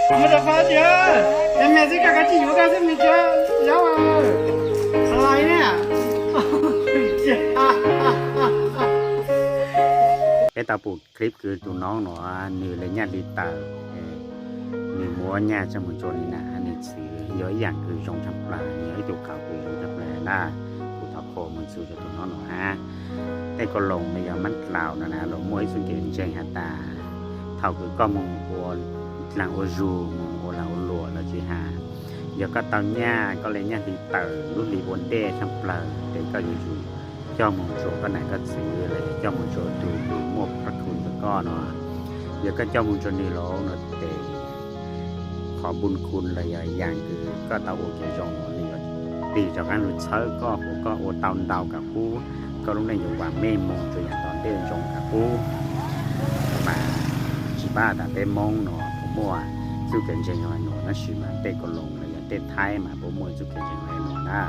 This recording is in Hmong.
Muaj rau fab tias, es me txij koj kav tsij yuav koj xwb me tsa, yaub lais ne. Peb tau pum clip kws tus nob no, nws le nyaj hli tawm, nws muab nyaj tsa mus tsua nws nam nws txiv, yog ib yaam kws zoo tshaj plaws, yog ib tug qauv kws zoo tshaj plaws na. Kuv thov qhuas mus txug rua tus nob no hab. Tej kauj loos no yog mab dlaus no na, luas muaj ib txuj kev ntseeg has tas, thaum kws koj moog ua dlaag ua zug, moog ua lag ua luam los tsi has, yog koj tau nyaj, koj le nyaj hli tawm lub hli ua ntej tshaj plaws tes koj yuav tsum coj moog tsua koj nam koj txiv los yog coj moog tsua tug kws muaj pab khu rua koj no. Yog koj coj moog tsua nwg lawm no tes qhov npun khu los yog yaam kws koj tau ua kev zoo no nws yuav tig rov qaab lug txhawb koj, ua koj ua tau ntau kawg pub, koj lub neej yuav vam meej moog tsua yaam tom ntej zoo kawg pub. Mas tsi pab tas peb Moob no puas muaj txuj kev ntseeg zoo le nuav, tab sis mas tej kauj loos los yog tej Thaib mas puab muaj txuj kev ntseeg le nuav na.